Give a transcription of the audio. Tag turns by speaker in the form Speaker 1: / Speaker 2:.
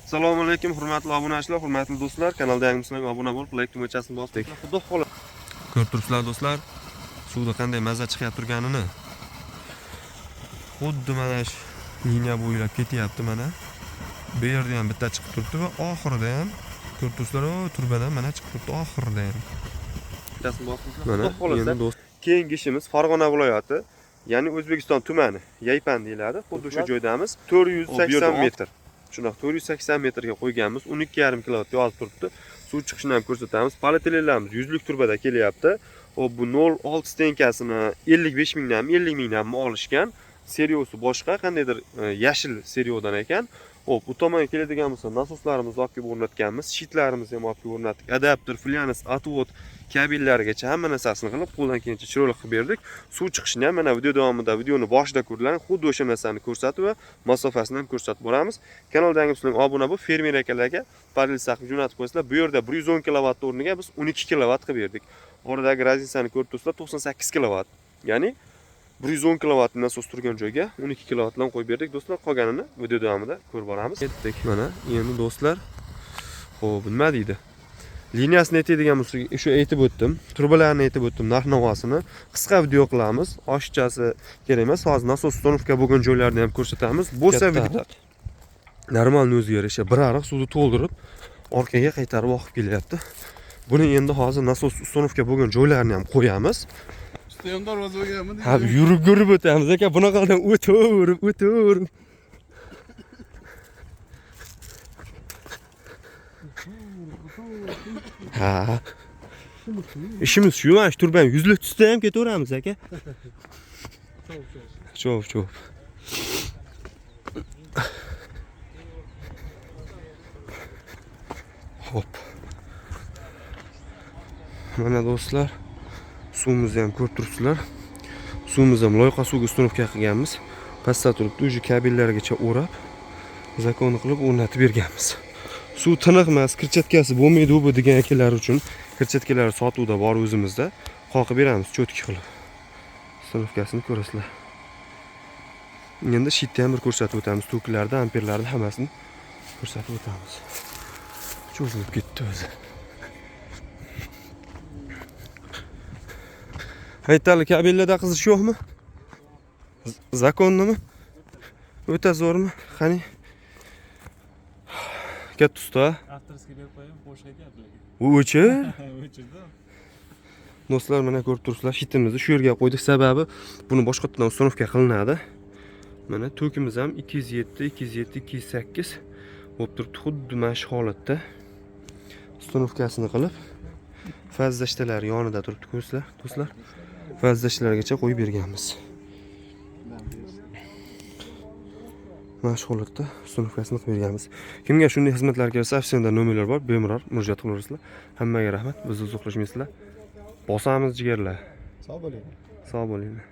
Speaker 1: Assalomu alaykum, hurmatli obunachilar, hurmatli do'stlar. Kanalda yangimisizlar, obuna bo'lib, like tugmachasini bosib. Xudo xohlasa. Ko'rib turibsizlar do'stlar, suvda qanday maza chiqyapti turganini. Xuddi mana shu liniya bo'ylab ketyapti mana. Bu yerda ham bitta chiqib turibdi va oxirida ham ko'rib turibsizlar, o turbadan mana chiqib turibdi oxirida ham. Mana endi do'st, keyingi ishimiz Farg'ona viloyati, ya'ni O'zbekiston tumani, Yaypan deyiladi. Xuddi o'sha joydamiz. 480 metr. Shunaqa 480 metrga qo'yganmiz. 12,5 kilovat yozib turibdi. Suv chiqishini ham ko'rsatamiz. Polietilенlarimiz 100 lik turbada kelyapti. Hop, bu 0.6 stenkasini 55 mingdanmi, 50 mingdanmi olishgan. Seriosi boshqa, qandaydir yashil seriodan ekan. Hop, bu tomonga keladigan bo'lsa, nasoslarimizni olib kelib o'rnatganmiz, shitlarimizni ham olib kelib o'rnatdik. Adapter, flyans, otvod, kabellargacha hamma narsasini qilib, qo'ldan kelgancha chiroyli qilib berdik. Suv chiqishini ham mana video davomida, videoni boshida ko'rdilar, xuddi o'sha narsani ko'rsatib va masofasini ham ko'rsatib boramiz. Kanalda yangi obuna bo'lib, fermer akalarga parallel qilib jo'natib qo'ysizlar. Bu yerda 110 kilovat o'rniga biz 12 kilovat qilib berdik. Oradagi разница ni ko'rib turibsizlar, 98 kilovat. Ya'ni 110 kilovat nasos turgan joyga 12 kilovat bilan qo'yib berdik do'stlar. Qolganini video davomida ko'rib boramiz. Ketdik mana endi do'stlar. Xo'p, nima deydi? Liniyasini aytadigan bo'lsak, o'sha aytib o'tdim. Trubalarni aytib o'tdim, narx-navosini. Qisqa video qilamiz. Oshiqchasi kerak emas. Hozir nasos установка bo'lgan joylarni ham ko'rsatamiz. Bo'lsa videoda normal o'ziga yarasha bir ariq suvni to'ldirib, orqaga qaytarib oqib kelyapti. Buni endi hozir nasos установка bo'lgan joylarini ham qo'yamiz.
Speaker 2: Usti ham darvoza bo'lganmi?
Speaker 1: Ha, yurib yurib o'tamiz aka, bunaqadan o'taverib, o'taverib. Ha. Ishimiz shu, mana shu turbani yuzlik tusda ham ketaveramiz aka. Cho'p, cho'p. Hop. Mana do'stlar, suvimizni ham ko'rib turibsizlar. Suvimiz ham loyqa suvga установка qilganmiz. Pastda turibdi, уже kabellargacha o'rab, zakon qilib o'rnatib berganmiz. Suv tiniq emas, kirchatkasi bo'lmaydi bu degan akalar uchun kirchatkalar sotuvda bor o'zimizda. Qoqib beramiz cho'tki qilib. Установкasini ko'rasizlar. Endi shitni ham bir ko'rsatib o'tamiz, toklarni, amperlarni hammasini ko'rsatib o'tamiz. Cho'zilib ketdi o'zi. Aytali, kabellarda qizish yo'qmi? Zakonnimi? O'ta zo'rmi? Qani? Katta usta.
Speaker 3: Avtorskiy berib qo'yaymi, qo'shiq aytyaptilar.
Speaker 1: U o'chir.
Speaker 3: O'chirdi.
Speaker 1: Do'stlar, mana ko'rib turibsizlar, shitimizni shu yerga qo'ydik. Sababi buni boshqatdan установка qilinadi. Mana tokimiz ham 207, 207, 208 bo'lib turibdi. Xuddi mana shu holatda установкasini qilib, fazdashtalar yonida turibdi, ko'rsizlar, do'stlar. Fazdashtalargacha qo'yib berganmiz. Mana shu holatda установкasini qilib berganmiz. Kimga shunday xizmatlar kelsa, ofisda nomerlar bor, bemalol murojaat qilaverasizlar. Hammaga rahmat, bizni uzoqlashmaysizlar. Bosamiz jigarlar.
Speaker 2: Sog' bo'ling.
Speaker 1: Sog' bo'linglar.